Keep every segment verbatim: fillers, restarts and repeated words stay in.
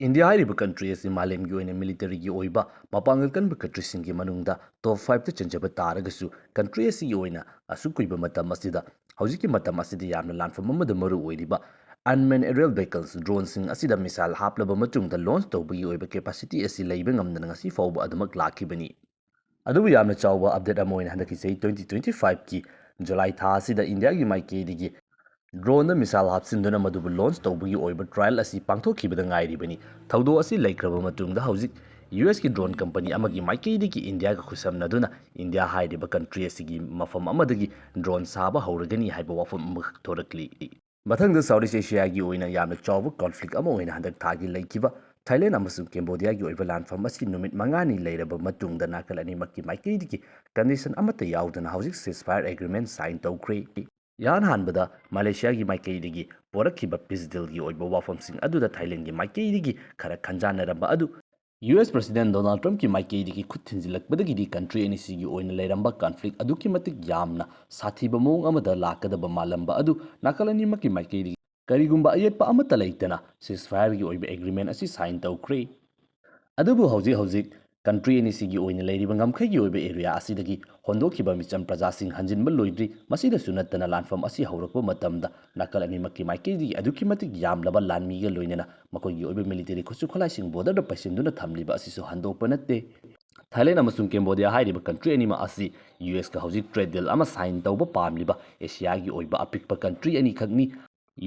India ꯍꯥꯏꯔꯤꯕ country ꯑꯁꯤ ꯃꯥꯂꯦꯝꯒꯤ ꯑꯣꯏꯅ ꯃꯤꯂꯤꯇꯔꯤꯒꯤ ꯑꯣꯏꯕ ꯃꯄꯥꯡꯒꯜ ꯀꯟꯕ ꯀꯟꯇ꯭ꯔꯤꯁꯤꯡꯒꯤ ꯃꯅꯨꯡꯗ ꯇꯣꯞ ꯐꯥꯏꯚꯇ ꯆꯟꯖꯕ ꯇꯥꯔꯒꯁꯨ, ꯀꯟꯇ꯭ꯔꯤ ꯑꯁꯤꯒꯤ ꯑꯣꯏꯅ ꯑꯁꯨꯛ ꯀꯨꯏꯕ ꯃꯇꯝ ꯑꯁꯤꯗ, ꯍꯧꯖꯤꯛꯀꯤ ꯃꯇꯝ ꯑꯁꯤꯗ ꯌꯥꯝꯅ ꯂꯥꯟꯐꯝ ꯑꯃꯗ ꯃꯔꯨ ꯑꯣꯏꯔꯤꯕ unmanned aerial vehicles, drone ꯁꯤꯡ ꯑꯁꯤꯗ missile ꯍꯥꯞꯂꯕ ꯃꯇꯨꯡꯗ launch ꯇꯧꯕꯒꯤ ꯑꯣꯏꯕ capacity ꯑꯁꯤ ꯂꯩꯕ ꯉꯝꯗꯅ ꯉꯁꯤ ꯐꯥꯎꯕ ꯑꯗꯨꯃꯛ ꯂꯥꯛꯈꯤꯕꯅꯤ꯫ ꯑꯗꯨꯕꯨ ꯌꯥꯝꯅ ꯆꯥꯎꯕ update ꯑꯃ ꯑꯣꯏꯅ ꯍꯟꯗꯛꯀꯤ ꯆꯍꯤ twenty twenty five ꯀꯤ ꯖꯨꯂꯥꯏ ꯊꯥ ꯑꯁꯤꯗ ꯏꯟꯗꯤꯌꯥꯒꯤ ꯃꯥꯏꯀꯩꯗꯒꯤ drone ꯗ missile ꯍꯥꯞꯆꯤꯟꯗꯨꯅ ꯃꯗꯨꯕꯨ launch ꯇꯧꯕꯒꯤ ꯑꯣꯏꯕ trial ꯑꯁꯤ ꯄꯥꯡꯊꯣꯛꯈꯤꯕꯗ ꯉꯥꯏꯔꯤꯕꯅꯤ꯫ ꯊꯧꯗꯣꯛ ꯑꯁꯤ ꯂꯩꯈ꯭ꯔꯕ ꯃꯇꯨꯡꯗ ꯍꯧꯖꯤꯛ ꯌꯨ ꯑꯦꯁ ꯀꯤ drone company ꯑꯃꯒꯤ ꯃꯥꯏꯀꯩꯗꯒꯤ ꯏꯟꯗꯤꯌꯥꯒ ꯈꯨꯠꯁꯝꯅꯗꯨꯅ ꯏꯟꯗꯤꯌꯥ ꯍꯥꯏꯔꯤꯕ ꯀꯟꯇ꯭ꯔꯤ ꯑꯁꯤꯒꯤ ꯃꯐꯝ ꯑꯃꯗꯒꯤ drone ꯁꯥꯕ ꯍꯧꯔꯒꯅꯤ ꯍꯥꯏꯕ ꯋꯥꯐꯝ ꯑꯃꯈꯛ ꯊꯣꯔꯛꯂꯤ꯫ ꯃꯊꯪꯗ South East Asia ꯒꯤ ꯑꯣꯏꯅ ꯌꯥꯝꯅ ꯆꯥꯎꯕ conflict ꯑꯃ ꯑꯣꯏꯅ ꯍꯟꯗꯛ ꯊꯥꯒꯤ ꯂꯩꯈꯤꯕ ꯊꯥꯏꯂꯦꯟ ꯑꯃꯁꯨꯡ ꯀꯦꯝꯕꯣꯗꯤꯌꯥꯒꯤ ꯑꯣꯏꯕ ꯂꯥꯟꯐꯝ ꯑꯁꯤ ꯅꯨꯃꯤꯠ ꯃꯉꯥꯅꯤ ꯂꯩꯔꯕ ꯃꯇꯨꯡꯗ ꯅꯥꯀꯜ ꯑꯅꯤꯃꯛꯀꯤ ꯃꯥꯏꯀꯩꯗꯒꯤ condition ꯑꯃꯠꯇ ꯌꯥꯎꯗꯅ ꯍꯧꯖꯤꯛ ceasefire agreement sign ꯇꯧꯈ꯭ꯔꯦ꯫ ꯏꯍꯥꯟ ꯍꯥꯟꯕꯗ ꯃꯂꯦꯁꯤꯌꯥꯒꯤ ꯃꯥꯏꯀꯩꯗꯒꯤ ꯄꯣꯔꯛꯈꯤꯕ peace deal ꯒꯤ ꯑꯣꯏꯕ ꯋꯥꯐꯝꯁꯤꯡ ꯑꯗꯨꯗ ꯊꯥꯏꯂꯦꯟꯒꯤ ꯃꯥꯏꯀꯩꯗꯒꯤ ꯈꯔ ꯈꯟꯖꯥꯟꯅꯔꯝꯕ ꯑꯗꯨ U S President Donald Trump ꯀꯤ ꯃꯥꯏꯀꯩꯗꯒꯤ ꯈꯨꯠ ꯊꯤꯟꯖꯤꯜꯂꯛꯄꯗꯒꯤꯗꯤ ꯀꯟꯇ꯭ꯔꯤ ꯑꯅꯤꯁꯤꯒꯤ ꯑꯣꯏꯅ ꯂꯩꯔꯝꯕ conflict ꯑꯗꯨꯛꯀꯤ ꯃꯇꯤꯛ ꯌꯥꯝꯅ ꯁꯥꯊꯤꯕ ꯃꯑꯣꯡ ꯑꯃꯗ ꯂꯥꯛꯀꯗꯕ ꯃꯥꯜꯂꯝꯕ ꯑꯗꯨ ꯅꯥꯀꯜ ꯑꯅꯤꯃꯛꯀꯤ ꯃꯥꯏꯀꯩꯗꯒꯤ ꯀꯔꯤꯒꯨꯝꯕ ꯑꯌꯦꯠꯄ ꯑꯃꯠꯇ ꯂꯩꯇꯅ ceasefire ꯒꯤ ꯑꯣꯏꯕ agreement ꯑꯁꯤ sign ꯇꯧꯈ꯭ꯔꯦ꯫ ꯑꯗꯨꯕꯨ ꯍꯧꯖꯤꯛ ꯍꯧꯖꯤꯛ ꯀꯟꯇ꯭ꯔꯤ ꯑꯅꯤꯁꯤꯒꯤ ꯑꯣꯏꯅ ꯂꯩꯔꯤꯕ ꯉꯝꯈꯩꯒꯤ ꯑꯣꯏꯕ area ꯑꯁꯤꯗꯒꯤ ꯍꯣꯟꯗꯣꯛꯈꯤꯕ ꯃꯤꯆꯝ ꯄ꯭ꯔꯖꯥꯁꯤꯡ ꯍꯟꯖꯤꯟꯕ ꯂꯣꯏꯗ꯭ꯔꯤ꯫ ꯃꯁꯤꯗꯁꯨ ꯅꯠꯇꯅ ꯂꯥꯟꯐꯝ ꯑꯁꯤ ꯍꯧꯔꯛꯄ ꯃꯇꯝꯗ ꯅꯥꯀꯜ ꯑꯅꯤꯃꯛꯀꯤ ꯃꯥꯏꯀꯩꯗꯒꯤ ꯑꯗꯨꯛꯀꯤ ꯃꯇꯤꯛ ꯌꯥꯝꯂꯕ ꯂꯥꯟꯃꯤꯒ ꯂꯣꯏꯅꯅ ꯃꯈꯣꯏꯒꯤ ꯑꯣꯏꯕ military ꯈꯨꯠꯁꯨ ꯈꯨꯠꯂꯥꯏꯁꯤꯡ border ꯗ ꯄꯩꯁꯤꯟꯗꯨꯅ ꯊꯝꯂꯤꯕ ꯑꯁꯤꯁꯨ ꯍꯟꯗꯣꯛꯄ ꯅꯠꯇꯦ꯫ ꯊꯥꯏꯂꯦꯟ ꯑꯃꯁꯨꯡ ꯀꯦꯝꯕꯣꯗꯤꯌꯥ ꯍꯥꯏꯔꯤꯕ ꯀꯟꯇ꯭ꯔꯤ ꯑꯅꯤꯃꯛ ꯑꯁꯤ ꯌꯨ ꯑꯦꯁ ꯀ ꯍꯧꯖꯤꯛ trade deal ꯑꯃ sign ꯇꯧꯕ ꯄꯥꯝꯂꯤꯕ ꯑꯦꯁꯤꯌꯥꯒꯤ ꯑꯣꯏꯕ ꯑꯄꯤꯛꯄ ꯀꯟꯇ꯭ꯔꯤ ꯑꯅꯤꯈꯛꯅꯤ꯫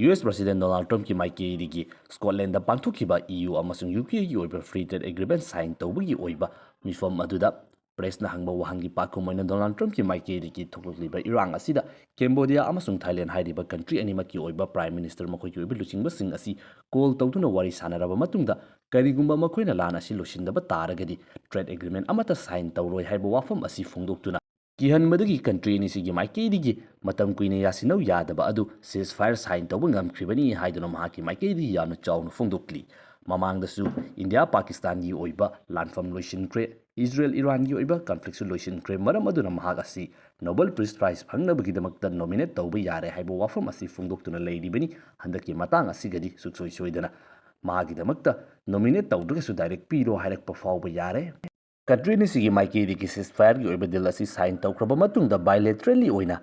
U S President Donald Trump ꯀꯤ ꯃꯥꯏꯀꯩꯗꯒꯤ ꯁ꯭ꯀꯣꯠꯂꯦꯟꯗꯗ ꯄꯥꯡꯊꯣꯛꯈꯤꯕ ꯏ ꯌꯨ ꯑꯃꯁꯨꯡ ꯌꯨ ꯀꯦ ꯒꯤ ꯑꯣꯏꯕ free trade agreement sign ꯇꯧꯕꯒꯤ ꯑꯣꯏꯕ ꯃꯤꯐꯝ ꯑꯗꯨꯗ press ꯅ ꯍꯪꯕ ꯋꯥꯍꯪꯒꯤ ꯄꯥꯎꯈꯨꯝ ꯑꯣꯏꯅ Donald Trump ꯀꯤ ꯃꯥꯏꯀꯩꯗꯒꯤ ꯊꯣꯛꯂꯛꯂꯤꯕ ꯏꯔꯥꯡ ꯑꯁꯤꯗ ꯀꯦꯝꯕꯣꯗꯤꯌꯥ ꯑꯃꯁꯨꯡ ꯊꯥꯏꯂꯦꯟ ꯍꯥꯏꯔꯤꯕ ꯀꯟꯇ꯭ꯔꯤ ꯑꯅꯤꯃꯛꯀꯤ ꯑꯣꯏꯕ Prime Minister ꯃꯈꯣꯏꯒꯤ ꯑꯣꯏꯕ ꯂꯨꯆꯤꯡꯕꯁꯤꯡ ꯑꯁꯤ call ꯇꯧꯗꯨꯅ ꯋꯥꯔꯤ ꯁꯥꯟꯅꯔꯕ ꯃꯇꯨꯡꯗ ꯀꯔꯤꯒꯨꯝꯕ ꯃꯈꯣꯏꯅ ꯂꯥꯟ ꯑꯁꯤ ꯂꯣꯏꯁꯤꯟꯗꯕ ꯇꯥꯔꯒꯗꯤ trade agreement ꯑꯃꯠꯇ sign ꯇꯧꯔꯣꯏ ꯍꯥꯏꯕ ꯋꯥꯐꯝ ꯑꯁꯤ ꯐꯣꯡꯗꯣꯛꯇꯨꯅ ꯀꯤꯍꯟꯕꯗꯒꯤ ꯀꯟꯇ꯭ꯔꯤ ꯑꯅꯤꯁꯤꯒꯤ ꯃꯥꯏꯀꯩꯗꯒꯤ ꯃꯇꯝ ꯀꯨꯏꯅ ꯌꯥꯁꯤꯟꯅꯧ ꯌꯥꯗꯕ ꯑꯗꯨ ceasefire sign ꯇꯧꯕ ꯉꯝꯈ꯭ꯔꯤꯕꯅꯤ ꯍꯥꯏꯗꯨꯅ ꯃꯍꯥꯛꯀꯤ ꯃꯥꯏꯀꯩꯗꯒꯤ ꯌꯥꯝꯅ ꯆꯥꯎꯅ ꯐꯣꯡꯗꯣꯛꯂꯤ꯫ ꯃꯃꯥꯡꯗꯁꯨ ꯏꯟꯗꯤꯌꯥ ꯄꯥꯀꯤꯁꯇꯥꯟꯒꯤ ꯑꯣꯏꯕ ꯂꯥꯟꯐꯝ ꯂꯣꯏꯁꯤꯟꯈ꯭ꯔꯦ, ꯏꯖꯔꯦꯜ ꯏꯔꯥꯟꯒꯤ ꯑꯣꯏꯕ conflict ꯁꯨ ꯂꯣꯏꯁꯤꯟꯈ꯭ꯔꯦ, ꯃꯔꯝ ꯑꯗꯨꯅ ꯃꯍꯥꯛ ꯑꯁꯤ Nobel Peace Prize ꯐꯪꯅꯕꯒꯤꯗꯃꯛꯇ nominate ꯇꯧꯕ ꯌꯥꯔꯦ ꯍꯥꯏꯕ ꯋꯥꯐꯝ ꯑꯁꯤ ꯐꯣꯡꯗꯣꯛꯇꯨꯅ ꯂꯩꯔꯤꯕꯅꯤ꯫ ꯍꯟꯗꯛꯀꯤ ꯃꯇꯥꯡ ꯑꯁꯤꯒꯗꯤ ꯁꯨꯡꯁꯣꯏ ꯁꯣꯏꯗꯅ ꯃꯥꯒꯤꯗꯃꯛꯇ ꯅꯣꯃꯤꯅꯦꯠ ꯇꯧꯗ꯭ꯔꯒꯁꯨ ꯗꯥꯏꯔꯦꯛ ꯄꯤꯔꯣ ꯍꯥꯏꯔꯛꯄ ꯐꯥꯎꯕ ꯌꯥꯔꯦ꯫ ꯀꯟꯇ꯭ꯔꯤ ꯑꯅꯤꯁꯤꯒꯤ ꯃꯥꯏꯀꯩꯗꯒꯤ ꯁꯤꯁꯐꯥꯌꯔꯒꯤ ꯑꯣꯏꯕ ꯗꯤꯜ ꯑꯁꯤ ꯁꯥꯏꯟ ꯇꯧꯈ꯭ꯔꯕ ꯃꯇꯨꯡꯗ ꯕꯥꯏꯂꯦꯇꯔꯦꯜꯂꯤ ꯑꯣꯏꯅ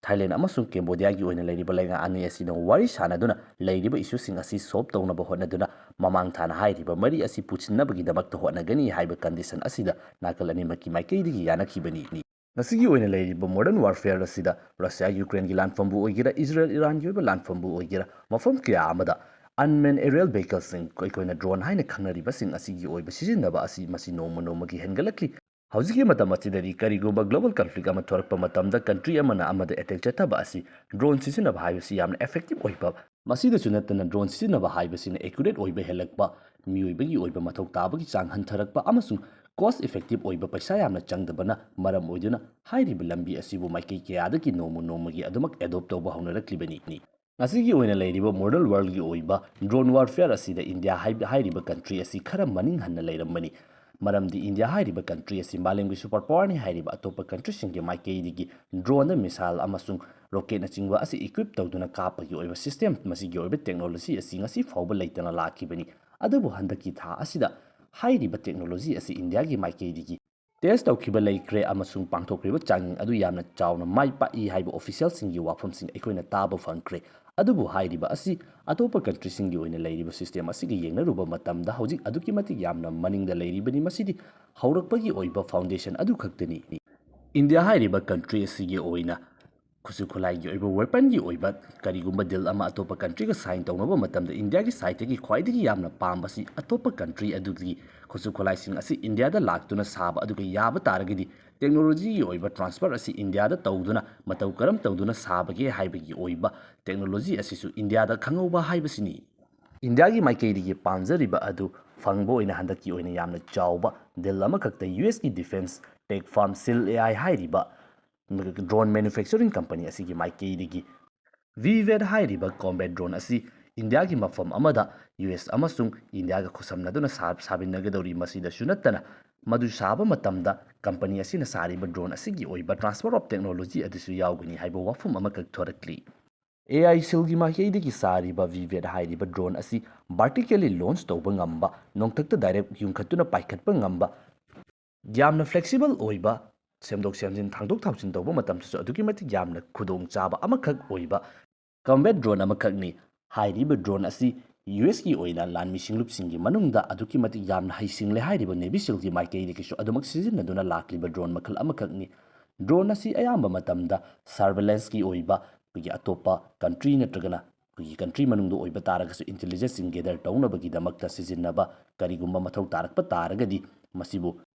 ꯊꯥꯏꯂꯦꯟ ꯑꯃꯁꯨꯡ ꯀꯦꯝꯕꯣꯗꯤꯌꯥꯒꯤ ꯑꯣꯏꯅ ꯂꯩꯔꯤꯕ ꯂꯩꯉꯥꯛ ꯑꯅꯤ ꯑꯁꯤꯅ ꯋꯥꯔꯤ ꯁꯥꯅꯗꯨꯅ ꯂꯩꯔꯤꯕ ꯏꯁꯨꯁꯤꯡ ꯑꯁꯤ ꯁꯣꯜꯕ ꯇꯧꯅꯕ ꯍꯣꯠꯅꯗꯨꯅ ꯃꯃꯥꯡ ꯊꯥꯅ ꯍꯥꯏꯔꯤꯕ ꯃꯔꯤ ꯑꯁꯤ ꯄꯨꯁꯤꯟꯅꯕꯒꯤꯗꯃꯛꯇ ꯍꯣꯠꯅꯒꯅꯤ ꯍꯥꯏꯕ ꯀꯟꯗꯤꯁꯟ ꯑꯁꯤꯗ ꯅꯥꯀꯜ ꯑꯅꯤꯃꯛꯀꯤ ꯃꯥꯏꯀꯩꯗꯒꯤ ꯌꯥꯅꯈꯤꯕꯅꯤ꯫ ꯉꯁꯤꯒꯤ ꯑꯣꯏꯅ ꯂꯩꯔꯤꯕ ꯃꯣꯗꯔꯟ ꯋꯥꯔꯐꯦꯌꯔ ꯑꯁꯤꯗ ꯔꯁꯤꯌꯥ ꯌꯨꯀ꯭ꯔꯦꯟꯒꯤ ꯂꯥꯟꯐꯝꯕꯨ ꯑꯣꯏꯒꯦꯔꯥ, ꯏꯖꯔꯦꯜ ꯏꯔꯥꯟꯒꯤ ꯑꯣꯏꯕ ꯂꯥꯟꯐꯝꯕꯨ ꯑꯣꯏꯒꯦꯔꯥ, ꯃꯐꯝ ꯀꯌꯥ ꯑꯃꯗ ꯑꯟꯃꯦꯟ ꯑꯦꯔꯤꯌꯦꯜ ꯚꯦꯍꯤꯀꯜꯁꯤꯡ, ꯑꯩꯈꯣꯏꯅ ꯗ꯭ꯔꯣꯟ ꯍꯥꯏꯅ ꯈꯪꯅꯔꯤꯕꯁꯤꯡ ꯑꯁꯤꯒꯤ ꯑꯣꯏꯕ ꯁꯤꯖꯤꯟꯅꯕ ꯑꯁꯤ ꯃꯁꯤ ꯅꯣꯡꯃ ꯅꯣꯡꯃꯒꯤ ꯍꯦꯟꯒꯠꯂꯛꯂꯤ꯫ ꯍꯧꯖꯤꯛꯀꯤ ꯃꯇꯝ ꯑꯁꯤꯗꯗꯤ ꯀꯔꯤꯒꯨꯝꯕ ꯒ꯭ꯂꯣꯕꯜ ꯀꯟꯐ꯭ꯂꯤꯛ ꯑꯃ ꯊꯣꯔꯛꯄ ꯃꯇꯝꯗ ꯀꯟꯇ꯭ꯔꯤ ꯑꯃꯅ ꯑꯃꯗ ꯑꯦꯇꯦꯛ ꯆꯠꯊꯕ ꯑꯁꯤ ꯗ꯭ꯔꯣꯟ ꯁꯤꯖꯤꯟꯅꯕ ꯍꯥꯏꯕꯁꯤ ꯌꯥꯝꯅ ꯏꯐꯦꯛꯇꯤꯚ ꯑꯣꯏꯕ, ꯃꯁꯤꯗꯁꯨ ꯅꯠꯇꯅ ꯗ꯭ꯔꯣꯟ ꯁꯤꯖꯤꯟꯅꯕ ꯍꯥꯏꯕꯁꯤꯅ ꯑꯦꯀ꯭ꯌꯨꯔꯦꯠ ꯑꯣꯏꯕ ꯍꯦꯜꯂꯛꯄ, ꯃꯤꯑꯣꯏꯕꯒꯤ ꯑꯣꯏꯕ ꯃꯊꯧ ꯇꯥꯕꯒꯤ ꯆꯥꯡ ꯍꯟꯊꯔꯛꯄ ꯑꯃꯁꯨꯡ ꯀꯣꯁ ꯏꯐꯦꯛꯇꯤꯚ ꯑꯣꯏꯕ, ꯄꯩꯁꯥ ꯌꯥꯝꯅ ꯆꯪꯗꯕꯅ ꯃꯔꯝ ꯑꯣꯏꯗꯨꯅ ꯍꯥꯏꯔꯤꯕ ꯂꯝꯕꯤ ꯑꯁꯤꯕꯨ ꯃꯥꯏꯀꯩ ꯀꯌꯥꯗꯒꯤ ꯅꯣꯡꯃ ꯅꯣꯡꯃꯒꯤ ꯑꯗꯨꯃꯛ ꯑꯦꯗꯣꯞ ꯇꯧꯕ ꯍꯧꯅꯔꯛꯂꯤꯕꯅꯤ꯫ ꯉꯁꯤꯒꯤ ꯑꯣꯏꯅ ꯂꯩꯔꯤꯕ ꯃꯣꯗꯔꯟ ꯋꯥꯔꯜꯒꯤ ꯑꯣꯏꯕ ꯗ꯭ꯔꯣꯟ ꯋꯥꯔꯐꯦꯌꯔ ꯑꯁꯤꯗ ꯏꯟꯗꯤꯌꯥ ꯍꯥꯏꯕ, ꯍꯥꯏꯔꯤꯕ ꯀꯟꯇ꯭ꯔꯤ ꯑꯁꯤ ꯈꯔ ꯃꯅꯤꯡ ꯍꯟꯅ ꯂꯩꯔꯝꯕꯅꯤ꯫ ꯃꯔꯝꯗꯤ ꯏꯟꯗꯤꯌꯥ ꯍꯥꯏꯔꯤꯕ ꯀꯟꯇ꯭ꯔꯤ ꯑꯁꯤ ꯃꯥꯂꯦꯝꯒꯤ ꯁꯨꯄꯔ ꯄꯥꯋꯔꯅꯤ ꯍꯥꯏꯔꯤꯕ ꯑꯇꯣꯞꯄ ꯀꯟꯇ꯭ꯔꯤꯁꯤꯡꯒꯤ ꯃꯥꯏꯀꯩꯗꯒꯤ ꯗ꯭ꯔꯣꯟꯗ ꯃꯤꯁꯥꯏꯜ ꯑꯃꯁꯨꯡ ꯔꯣꯀꯦꯠꯅꯆꯤꯡꯕ ꯑꯁꯤ ꯏꯀ꯭ꯋꯤꯞ ꯇꯧꯗꯨꯅ ꯀꯥꯞꯄꯒꯤ ꯑꯣꯏꯕ ꯁꯤꯁꯇꯦꯝ, ꯃꯁꯤꯒꯤ ꯑꯣꯏꯕ ꯇꯦꯛꯅꯣꯂꯣꯖꯤ ꯑꯁꯤ ꯉꯁꯤ ꯐꯥꯎꯕ ꯂꯩꯇꯅ ꯂꯥꯛꯈꯤꯕꯅꯤ꯫ ꯑꯗꯨꯕꯨ ꯍꯟꯗꯛꯀꯤ ꯊꯥ ꯑꯁꯤꯗ ꯍꯥꯏꯔꯤꯕ ꯇꯦꯛꯅꯣꯂꯣꯖꯤ ꯑꯁꯤ ꯏꯟꯗꯤꯌꯥꯒꯤ ꯃꯥꯏꯀꯩꯗꯒꯤ ꯇꯦꯁ ꯇꯧꯈꯤꯕ ꯂꯩꯈ꯭ꯔꯦ ꯑꯃꯁꯨꯡ ꯄꯥꯡꯊꯣꯛꯈ꯭ꯔꯤꯕ ꯆꯥꯡꯌꯦꯡ ꯑꯗꯨ ꯌꯥꯝꯅ ꯆꯥꯎꯅ ꯃꯥꯏ ꯄꯥꯛꯏ ꯍꯥꯏꯕ ꯑꯣꯐꯤꯁꯤꯌꯦꯜꯁꯤꯡꯒꯤ ꯋꯥꯐꯝꯁꯤꯡ ꯑꯩꯈꯣꯏꯅ ꯇꯥꯕ ꯐꯪꯈ꯭ꯔꯦ꯫ ꯑꯗꯨꯕꯨ ꯍꯥꯏꯔꯤꯕ ꯑꯁꯤ ꯑꯇꯣꯞꯄ ꯀꯟꯇ꯭ꯔꯤꯁꯤꯡꯒꯤ ꯑꯣꯏꯅ ꯂꯩꯔꯤꯕ ꯁꯤꯁꯇꯦꯝ ꯑꯁꯤꯒ ꯌꯦꯡꯅꯔꯨꯕ ꯃꯇꯝꯗ ꯍꯧꯖꯤꯛ ꯑꯗꯨꯛꯀꯤ ꯃꯇꯤꯛ ꯌꯥꯝꯅ ꯃꯅꯤꯡꯗ ꯂꯩꯔꯤꯕꯅꯤ꯫ ꯃꯁꯤꯗꯤ ꯍꯧꯔꯛꯄꯒꯤ ꯑꯣꯏꯕ ꯐꯥꯎꯟꯗꯦꯁꯟ ꯑꯗꯨꯈꯛꯇꯅꯤ꯫ ꯏꯟꯗꯤꯌꯥ ꯍꯥꯏꯔꯤꯕ ꯀꯟꯇ꯭ꯔꯤ ꯑꯁꯤꯒꯤ ꯑꯣꯏꯅ ꯈꯨꯠꯁꯨ ꯈꯨꯠꯂꯥꯏꯒꯤ ꯑꯣꯏꯕ, ꯋꯦꯄꯟꯒꯤ ꯑꯣꯏꯕ ꯀꯔꯤꯒꯨꯝꯕ ꯗꯤꯜ ꯑꯃ ꯑꯇꯣꯞꯄ ꯀꯟꯇ꯭ꯔꯤꯒ ꯁꯥꯏꯟ ꯇꯧꯅꯕ ꯃꯇꯝꯗ ꯏꯟꯗꯤꯌꯥꯒꯤ ꯁꯥꯏꯠꯇꯒꯤ ꯈ꯭ꯋꯥꯏꯗꯒꯤ ꯌꯥꯝꯅ ꯄꯥꯝꯕꯁꯤ ꯑꯇꯣꯞꯄ ꯀꯟꯇ꯭ꯔꯤ ꯑꯗꯨꯒꯤ ꯈꯨꯠꯁꯨ ꯈꯨꯠꯂꯥꯏꯁꯤꯡ ꯑꯁꯤ ꯏꯟꯗꯤꯌꯥꯗ ꯂꯥꯛꯇꯨꯅ ꯁꯥꯕ, ꯑꯗꯨꯒ ꯌꯥꯕ ꯇꯥꯔꯒꯗꯤ ꯇꯦꯛꯅꯣꯂꯣꯖꯤꯒꯤ ꯑꯣꯏꯕ ꯇ꯭ꯔꯥꯟꯁꯐꯔ ꯑꯁꯤ ꯏꯟꯗꯤꯌꯥꯗ ꯇꯧꯗꯨꯅ ꯃꯇꯧ ꯀꯔꯝ ꯇꯧꯗꯨꯅ ꯁꯥꯕꯒꯦ ꯍꯥꯏꯕꯒꯤ ꯑꯣꯏꯕ ꯇꯦꯛꯅꯣꯂꯣꯖꯤ ꯑꯁꯤꯁꯨ ꯏꯟꯗꯤꯌꯥꯗ ꯈꯪꯍꯧꯕ ꯍꯥꯏꯕꯁꯤꯅꯤ꯫ ꯏꯟꯗꯤꯌꯥꯒꯤ ꯃꯥꯏꯀꯩꯗꯒꯤ ꯄꯥꯝꯖꯔꯤꯕ ꯑꯗꯨ ꯐꯪꯕ ꯑꯣꯏꯅ ꯍꯟꯗꯛꯀꯤ ꯑꯣꯏꯅ ꯌꯥꯝꯅ ꯆꯥꯎꯕ ꯗꯤꯜ ꯑꯃꯈꯛꯇ ꯌꯨ ꯑꯦꯁꯀꯤ ꯗꯤꯐꯦꯟꯁ ꯇꯦꯛ ꯐꯥꯔꯝ ꯁꯤꯜ ꯑꯦ ꯑꯥꯏ ꯍꯥꯏꯔꯤꯕ ꯗ꯭ꯔꯣꯟ ꯃꯦꯅꯨꯐꯦꯛꯆꯔꯤꯡ ꯀꯝꯄꯅꯤ ꯑꯁꯤꯒꯤ ꯃꯥꯏꯀꯩꯗꯒꯤ ꯚꯤꯚꯦꯠ ꯍꯥꯏꯔꯤꯕ ꯀꯣꯝꯕꯦꯠ ꯗ꯭ꯔꯣꯟ ꯑꯁꯤ ꯏꯟꯗꯤꯌꯥꯒꯤ ꯃꯐꯝ ꯑꯃꯗ ꯌꯨ ꯑꯦꯁ ꯑꯃꯁꯨꯡ ꯏꯟꯗꯤꯌꯥꯒ ꯈꯨꯠꯁꯝꯅꯗꯨꯅ ꯁꯥ-, ꯁꯥꯃꯤꯟꯅꯒꯗꯧꯔꯤ꯫ ꯃꯁꯤꯗꯁꯨ ꯅꯠꯇꯅ ꯃꯗꯨ ꯁꯥꯕ ꯃꯇꯝꯗ ꯀꯝꯄꯅꯤ ꯑꯁꯤꯅ ꯁꯥꯔꯤꯕ ꯗ꯭ꯔꯣꯟ ꯑꯁꯤꯒꯤ ꯑꯣꯏꯕ ꯇ꯭ꯔꯥꯟꯁꯐꯔ ꯑꯣꯐ ꯇꯦꯛꯅꯣꯂꯣꯖꯤ ꯑꯗꯨꯁꯨ ꯌꯥꯎꯒꯅꯤ ꯍꯥꯏꯕ ꯋꯥꯐꯝ ꯑꯃꯈꯛ ꯊꯣꯔꯛꯂꯤ꯫ ꯑꯦ ꯑꯥꯏ ꯁꯤꯜꯒꯤ ꯃꯥꯏꯀꯩꯗꯒꯤ ꯁꯥꯔꯤꯕ ꯚꯤꯚꯦꯠ ꯍꯥꯏꯔꯤꯕ ꯗ꯭ꯔꯣꯟ ꯑꯁꯤ vertically launch ꯇꯧꯕ ꯉꯝꯕ, ꯅꯣꯡꯊꯛꯇ direct ꯌꯨꯡꯈꯠꯇꯨꯅ ꯄꯥꯏꯈꯠꯄ ꯉꯝꯕ, ꯌꯥꯝꯅ flexible ꯑꯣꯏꯕ, ꯁꯦꯝꯗꯣꯛ ꯁꯦꯝꯖꯤꯟ, ꯊꯥꯡꯗꯣꯛ ꯊꯥꯡꯖꯤꯟ ꯇꯧꯕ ꯃꯇꯝꯗꯁꯨ ꯑꯗꯨꯛꯀꯤ ꯃꯇꯤꯛ ꯌꯥꯝꯅ ꯈꯨꯗꯣꯡꯆꯥꯕ ꯑꯃꯈꯛ ꯑꯣꯏꯕ combat drone ꯑꯃꯈꯛꯅꯤ꯫ ꯍꯥꯏꯔꯤꯕ ꯗ꯭ꯔꯣꯟ ꯑꯁꯤ ꯌꯨ ꯑꯦꯁꯀꯤ ꯑꯣꯏꯅ ꯂꯥꯟꯃꯤ ꯁꯤꯡꯂꯨꯞꯁꯤꯡꯒꯤ ꯃꯅꯨꯡꯗ ꯑꯗꯨꯛꯀꯤ ꯃꯇꯤꯛ ꯌꯥꯝꯅ ꯍꯩꯁꯤꯡꯂꯦ ꯍꯥꯏꯔꯤꯕ ꯅꯦꯚꯤ ꯁꯤꯜꯒꯤ ꯃꯥꯏꯀꯩꯗꯒꯤꯁꯨ ꯑꯗꯨꯃꯛ ꯁꯤꯖꯤꯟꯅꯗꯨꯅ ꯂꯥꯛꯂꯤꯕ ꯗ꯭ꯔꯣꯟ ꯃꯈꯜ ꯑꯃꯈꯛꯅꯤ꯫ ꯗ꯭ꯔꯣꯟ ꯑꯁꯤ ꯑꯌꯥꯝꯕ ꯃꯇꯝꯗ surveillanceꯀꯤ ꯑꯣꯏꯕ ꯑꯩꯈꯣꯏꯒꯤ ꯑꯇꯣꯞꯄ country ꯅꯠꯇ꯭ꯔꯒꯅ ꯑꯩꯈꯣꯏꯒꯤ country ꯃꯅꯨꯡꯗ ꯑꯣꯏꯕ ꯇꯥꯔꯒꯁꯨ intelligenceꯁꯤꯡ gather ꯇꯧꯅꯕꯒꯤꯗꯃꯛꯇ ꯁꯤꯖꯤꯟꯅꯕ ꯀꯔꯤꯒꯨꯝꯕ ꯃꯊꯧ ꯇꯥꯔꯛꯄ ꯇꯥꯔꯒꯗꯤ ꯃꯁꯤꯕꯨ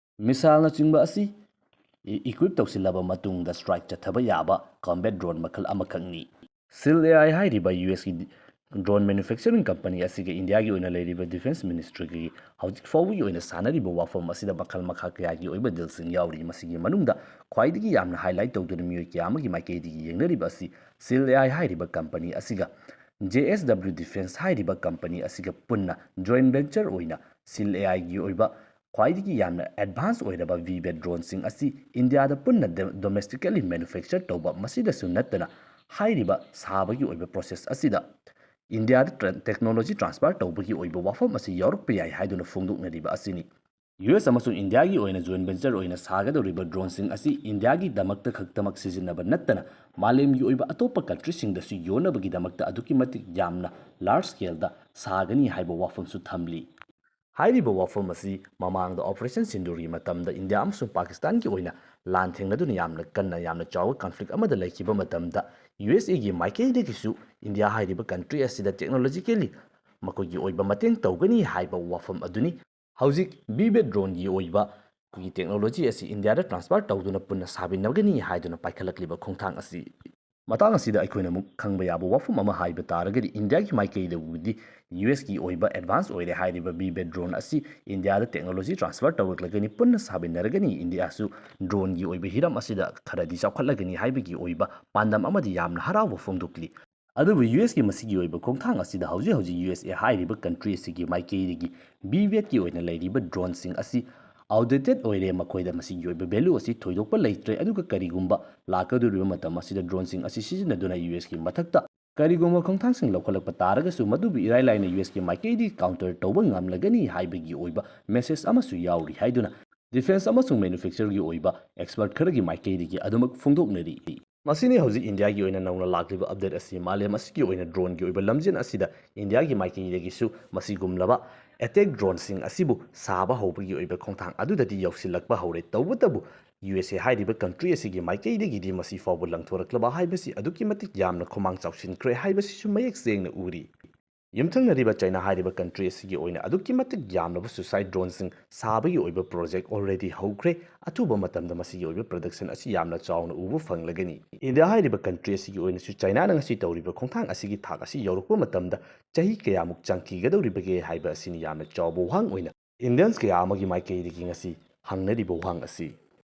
missileꯅꯆꯤꯡꯕ ꯑꯁꯤ equip ꯇꯧꯁꯤꯜꯂꯕ ꯃꯇꯨꯡꯗ strike ꯆꯠꯊꯕ ꯌꯥꯕ combat drone ꯃꯈꯜ ꯑꯃꯈꯛꯅꯤ꯫ ꯁꯤꯜ ꯑꯦ ꯑꯥꯏ ꯍꯥꯏꯔꯤꯕ ꯌꯨ ꯑꯦꯁꯀꯤ drone manufacturing company ꯑꯁꯤꯒ ꯏꯟꯗꯤꯌꯥꯒꯤ ꯑꯣꯏꯅ ꯂꯩꯔꯤꯕ defence ministryꯒꯤ ꯍꯧꯖꯤꯛ ꯐꯥꯎꯕꯒꯤ ꯑꯣꯏꯅ ꯁꯥꯟꯅꯔꯤꯕ ꯋꯥꯐꯝ ꯑꯁꯤꯗ ꯃꯈꯜ ꯃꯈꯥ ꯀꯌꯥꯒꯤ ꯑꯣꯏꯕ dealꯁꯤꯡ ꯌꯥꯎꯔꯤ꯫ ꯃꯁꯤꯒꯤ ꯃꯅꯨꯡꯗ ꯈ꯭ꯋꯥꯏꯗꯒꯤ ꯌꯥꯝꯅ highlight ꯇꯧꯗꯨꯅ ꯃꯤꯑꯣꯏ ꯀꯌꯥ ꯑꯃꯒꯤ ꯃꯥꯏꯀꯩꯗꯒꯤ ꯌꯦꯡꯅꯔꯤꯕ ꯑꯁꯤ ꯁꯤꯜ ꯑꯦ ꯑꯥꯏ ꯍꯥꯏꯔꯤꯕ company ꯑꯁꯤꯒ J S W Defence ꯍꯥꯏꯔꯤꯕ company ꯑꯁꯤꯒ ꯄꯨꯟꯅ joint venture ꯑꯣꯏꯅ ꯁꯤꯜ ꯑꯦ ꯑꯥꯏꯒꯤ ꯑꯣꯏꯕ ꯈ꯭ꯋꯥꯏꯗꯒꯤ ꯌꯥꯝꯅ advance ꯑꯣꯏꯔꯕ ꯚꯤꯚꯦꯠ ꯗ꯭ꯔꯣꯟꯁꯤꯡ ꯑꯁꯤ ꯏꯟꯗꯤꯌꯥꯗ ꯄꯨꯟꯅ domestically manufacture ꯇꯧꯕ꯫ ꯃꯁꯤꯗꯁꯨ ꯅꯠꯇꯅ ꯍꯥꯏꯔꯤꯕ ꯁꯥꯕꯒꯤ ꯑꯣꯏꯕ process ꯑꯁꯤꯗ ꯏꯟꯗꯤꯌꯥꯗ technology transfer ꯇꯧꯕꯒꯤ ꯑꯣꯏꯕ ꯋꯥꯐꯝ ꯑꯁꯤ ꯌꯥꯎꯔꯛꯄ ꯌꯥꯏ ꯍꯥꯏꯗꯨꯅ ꯐꯣꯡꯗꯣꯛꯅꯔꯤꯕ ꯑꯁꯤꯅꯤ꯫ ꯌꯨ ꯑꯦꯁ ꯑꯃꯁꯨꯡ ꯏꯟꯗꯤꯌꯥꯒꯤ ꯑꯣꯏꯅ joint venture ꯑꯣꯏꯅ ꯁꯥꯒꯗꯧꯔꯤꯕ ꯗ꯭ꯔꯣꯟꯁꯤꯡ ꯑꯁꯤ ꯏꯟꯗꯤꯌꯥꯒꯤꯗꯃꯛꯇ ꯈꯛꯇꯃꯛ ꯁꯤꯖꯤꯟꯅꯕ ꯅꯠꯇꯅ ꯃꯥꯂꯦꯝꯒꯤ ꯑꯣꯏꯕ ꯑꯇꯣꯞꯄ countryꯁꯤꯡꯗꯁꯨ ꯌꯣꯟꯅꯕꯒꯤꯗꯃꯛꯇ ꯑꯗꯨꯛꯀꯤ ꯃꯇꯤꯛ ꯌꯥꯝꯅ large scaleꯗ ꯁꯥꯒꯅꯤ ꯍꯥꯏꯕ ꯋꯥꯐꯝꯁꯨ ꯊꯝꯂꯤ꯫ ꯍꯥꯏꯔꯤꯕ ꯋꯥꯐꯝ ꯑꯁꯤ ꯃꯃꯥꯡꯗ Operation Sindoorꯒꯤ ꯃꯇꯝꯗ ꯏꯟꯗꯤꯌꯥ ꯑꯃꯁꯨꯡ ꯄꯥꯀꯤꯁꯇꯥꯟꯒꯤ ꯑꯣꯏꯅ ꯂꯥꯟ ꯊꯦꯡꯅꯗꯨꯅ ꯌꯥꯝꯅ ꯀꯟꯅ ꯌꯥꯝꯅ ꯆꯥꯎꯕ conflict ꯑꯃꯗ ꯂꯩꯈꯤꯕ ꯃꯇꯝꯗ ꯌꯨ ꯑꯦꯁ ꯑꯦꯒꯤ ꯃꯥꯏꯀꯩꯗꯒꯤꯁꯨ ꯏꯟꯗꯤꯌꯥ ꯍꯥꯏꯔꯤꯕ country ꯑꯁꯤꯗ technologically ꯃꯈꯣꯏꯒꯤ ꯑꯣꯏꯕ ꯃꯇꯦꯡ ꯇꯧꯒꯅꯤ ꯍꯥꯏꯕ ꯋꯥꯐꯝ ꯑꯗꯨꯅꯤ꯫ ꯍꯧꯖꯤꯛ ꯚꯤꯚꯦꯠ ꯗ꯭ꯔꯣꯟꯒꯤ ꯑꯣꯏꯕ ꯑꯩꯈꯣꯏꯒꯤ technology ꯑꯁꯤ ꯏꯟꯗꯤꯌꯥꯗ transfer ꯇꯧꯗꯨꯅ ꯄꯨꯟꯅ ꯁꯥꯃꯤꯟꯅꯒꯅꯤ ꯍꯥꯏꯗꯨꯅ ꯄꯥꯏꯈꯠꯂꯛꯂꯤꯕ ꯈꯣꯡꯊꯥꯡ ꯑꯁꯤ꯫ ꯃꯇꯥꯡ ꯑꯁꯤꯗ ꯑꯩꯈꯣꯏꯅ ꯑꯃꯨꯛ ꯈꯪꯕ ꯌꯥꯕ ꯋꯥꯐꯝ ꯑꯃ ꯍꯥꯏꯕ ꯇꯥꯔꯒꯗꯤ ꯏꯟꯗꯤꯌꯥꯒꯤ ꯃꯥꯏꯀꯩꯗꯕꯨꯗꯤ ꯌꯨ ꯑꯦꯁꯀꯤ ꯑꯣꯏꯕ advance ꯑꯣꯏꯔꯦ ꯍꯥꯏꯔꯤꯕ ꯚꯤꯚꯦꯠ ꯗ꯭ꯔꯣꯟ ꯑꯁꯤ ꯏꯟꯗꯤꯌꯥꯗ technology transfer ꯇꯧꯔꯛꯂꯒꯅꯤ꯫ ꯄꯨꯟꯅ ꯁꯥꯃꯤꯟꯅꯔꯒꯅꯤ꯫ ꯏꯟꯗꯤꯌꯥꯁꯨ ꯗ꯭ꯔꯣꯟꯒꯤ ꯑꯣꯏꯕ ꯍꯤꯔꯝ ꯑꯁꯤꯗ ꯈꯔꯗꯤ ꯆꯥꯎꯈꯠꯂꯒꯅꯤ ꯍꯥꯏꯕꯒꯤ ꯑꯣꯏꯕ ꯄꯥꯟꯗꯝ ꯑꯃꯗꯤ ꯌꯥꯝꯅ ꯍꯔꯥꯎꯕ ꯐꯣꯡꯗꯣꯛꯂꯤ꯫ ꯑꯗꯨꯕꯨ ꯌꯨ ꯑꯦꯁꯀꯤ ꯃꯁꯤꯒꯤ ꯑꯣꯏꯕ ꯈꯣꯡꯊꯥꯡ ꯑꯁꯤꯗ ꯍꯧꯖꯤꯛ ꯍꯧꯖꯤꯛ ꯌꯨ ꯑꯦꯁ ꯑꯦ ꯍꯥꯏꯔꯤꯕ country ꯑꯁꯤꯒꯤ ꯃꯥꯏꯀꯩꯗꯒꯤ ꯚꯤꯚꯦꯠꯀꯤ ꯑꯣꯏꯅ ꯂꯩꯔꯤꯕ ꯗ꯭ꯔꯣꯟꯁꯤꯡ ꯑꯁꯤ outdated ꯑꯣꯏꯔꯦ, ꯃꯈꯣꯏꯗ ꯃꯁꯤꯒꯤ ꯑꯣꯏꯕ value ꯑꯁꯤ ꯊꯣꯏꯗꯣꯛꯄ ꯂꯩꯇ꯭ꯔꯦ꯫ ꯑꯗꯨꯒ ꯀꯔꯤꯒꯨꯝꯕ ꯂꯥꯛꯀꯗꯧꯔꯤꯕ ꯃꯇꯝ ꯑꯁꯤꯗ ꯗ꯭ꯔꯣꯟꯁꯤꯡ ꯑꯁꯤ ꯁꯤꯖꯤꯟꯅꯗꯨꯅ ꯌꯨ ꯑꯦꯁꯀꯤ ꯃꯊꯛꯇ ꯀꯔꯤꯒꯨꯝꯕ ꯈꯣꯡꯊꯥꯡꯁꯤꯡ ꯂꯧꯈꯠꯂꯛꯄ ꯇꯥꯔꯒꯁꯨ ꯃꯗꯨꯕꯨ ꯏꯔꯥꯏ ꯂꯥꯏꯅ ꯌꯨ ꯑꯦꯁꯀꯤ ꯃꯥꯏꯀꯩꯗꯒꯤ counter ꯇꯧꯕ ꯉꯝꯂꯒꯅꯤ ꯍꯥꯏꯕꯒꯤ ꯑꯣꯏꯕ message ꯑꯃꯁꯨ ꯌꯥꯎꯔꯤ ꯍꯥꯏꯗꯨꯅ defence ꯑꯃꯁꯨꯡ manufactureꯒꯤ ꯑꯣꯏꯕ expert ꯈꯔꯒꯤ ꯃꯥꯏꯀꯩꯗꯒꯤ ꯑꯗꯨꯃꯛ ꯐꯣꯡꯗꯣꯛꯅꯔꯤ꯫ ꯃꯁꯤꯅꯤ ꯍꯧꯖꯤꯛ ꯏꯟꯗꯤꯌꯥꯒꯤ ꯑꯣꯏꯅ ꯅꯧꯅ ꯂꯥꯛꯂꯤꯕ update ꯑꯁꯤ꯫ ꯃꯥꯂꯦꯝ ꯑꯁꯤꯒꯤ ꯑꯣꯏꯅ droneꯒꯤ ꯑꯣꯏꯕ ꯂꯝꯖꯦꯜ ꯑꯁꯤꯗ ꯏꯟꯗꯤꯌꯥꯒꯤ ꯃꯥꯏꯀꯩꯗꯒꯤꯁꯨ ꯃꯁꯤꯒꯨꯝꯂꯕ attack droneꯁꯤꯡ ꯑꯁꯤꯕꯨ ꯁꯥꯕ ꯍꯧꯕꯒꯤ ꯑꯣꯏꯕ ꯈꯣꯡꯊꯥꯡ ꯑꯗꯨꯗꯗꯤ ꯌꯧꯁꯤꯜꯂꯛꯄ ꯍꯧꯔꯦ꯫ ꯇꯧꯕꯇꯕꯨ ꯌꯨ ꯑꯦꯁ ꯑꯦ ꯍꯥꯏꯔꯤꯕ country ꯑꯁꯤꯒꯤ ꯃꯥꯏꯀꯩꯗꯒꯤꯗꯤ ꯃꯁꯤ ꯐꯥꯎꯕ ꯂꯪꯊꯣꯔꯛꯂꯕ ꯍꯥꯏꯕꯁꯤ ꯑꯗꯨꯛꯀꯤ ꯃꯇꯤꯛ ꯌꯥꯝꯅ ꯈꯨꯃꯥꯡ ꯆꯥꯎꯁꯤꯟꯈ꯭ꯔꯦ ꯍꯥꯏꯕꯁꯤꯁꯨ ꯃꯌꯦꯛ ꯁꯦꯡꯅ ꯎꯔꯤ꯫ ꯌꯨꯝꯊꯪꯅꯔꯤꯕ ꯆꯥꯏꯅꯥ ꯍꯥꯏꯔꯤꯕ country ꯑꯁꯤꯒꯤ ꯑꯣꯏꯅ ꯑꯗꯨꯛꯀꯤ ꯃꯇꯤꯛ ꯌꯥꯝꯂꯕ suicide droneꯁꯤꯡ ꯁꯥꯕꯒꯤ ꯑꯣꯏꯕ project already ꯍꯧꯈ꯭ꯔꯦ꯫ ꯑꯊꯨꯕ ꯃꯇꯝꯗ ꯃꯁꯤꯒꯤ ꯑꯣꯏꯕ production ꯑꯁꯤ ꯌꯥꯝꯅ ꯆꯥꯎꯅ ꯎꯕ ꯐꯪꯂꯒꯅꯤ꯫ ꯏꯟꯗꯤꯌꯥ ꯍꯥꯏꯔꯤꯕ country ꯑꯁꯤꯒꯤ ꯑꯣꯏꯅꯁꯨ ꯆꯥꯏꯅꯥꯅ ꯉꯁꯤ ꯇꯧꯔꯤꯕ ꯈꯣꯡꯊꯥꯡ ꯑꯁꯤꯒꯤ ꯊꯥꯛ ꯑꯁꯤ ꯌꯧꯔꯛꯄ ꯃꯇꯝꯗ ꯆꯍꯤ ꯀꯌꯥꯃꯨꯛ ꯆꯪꯈꯤꯒꯗꯧꯔꯤꯕꯒꯦ ꯍꯥꯏꯕ ꯑꯁꯤꯅꯤ ꯌꯥꯝꯅ ꯆꯥꯎꯕ ꯋꯥꯍꯪ ꯑꯣꯏꯅ Indians ꯀꯌꯥ ꯑꯃꯒꯤ ꯃꯥꯏꯀꯩꯗꯒꯤ ꯉꯁꯤ ꯍꯪꯅꯔꯤꯕ ꯋꯥꯍꯪ ꯑꯁꯤ꯫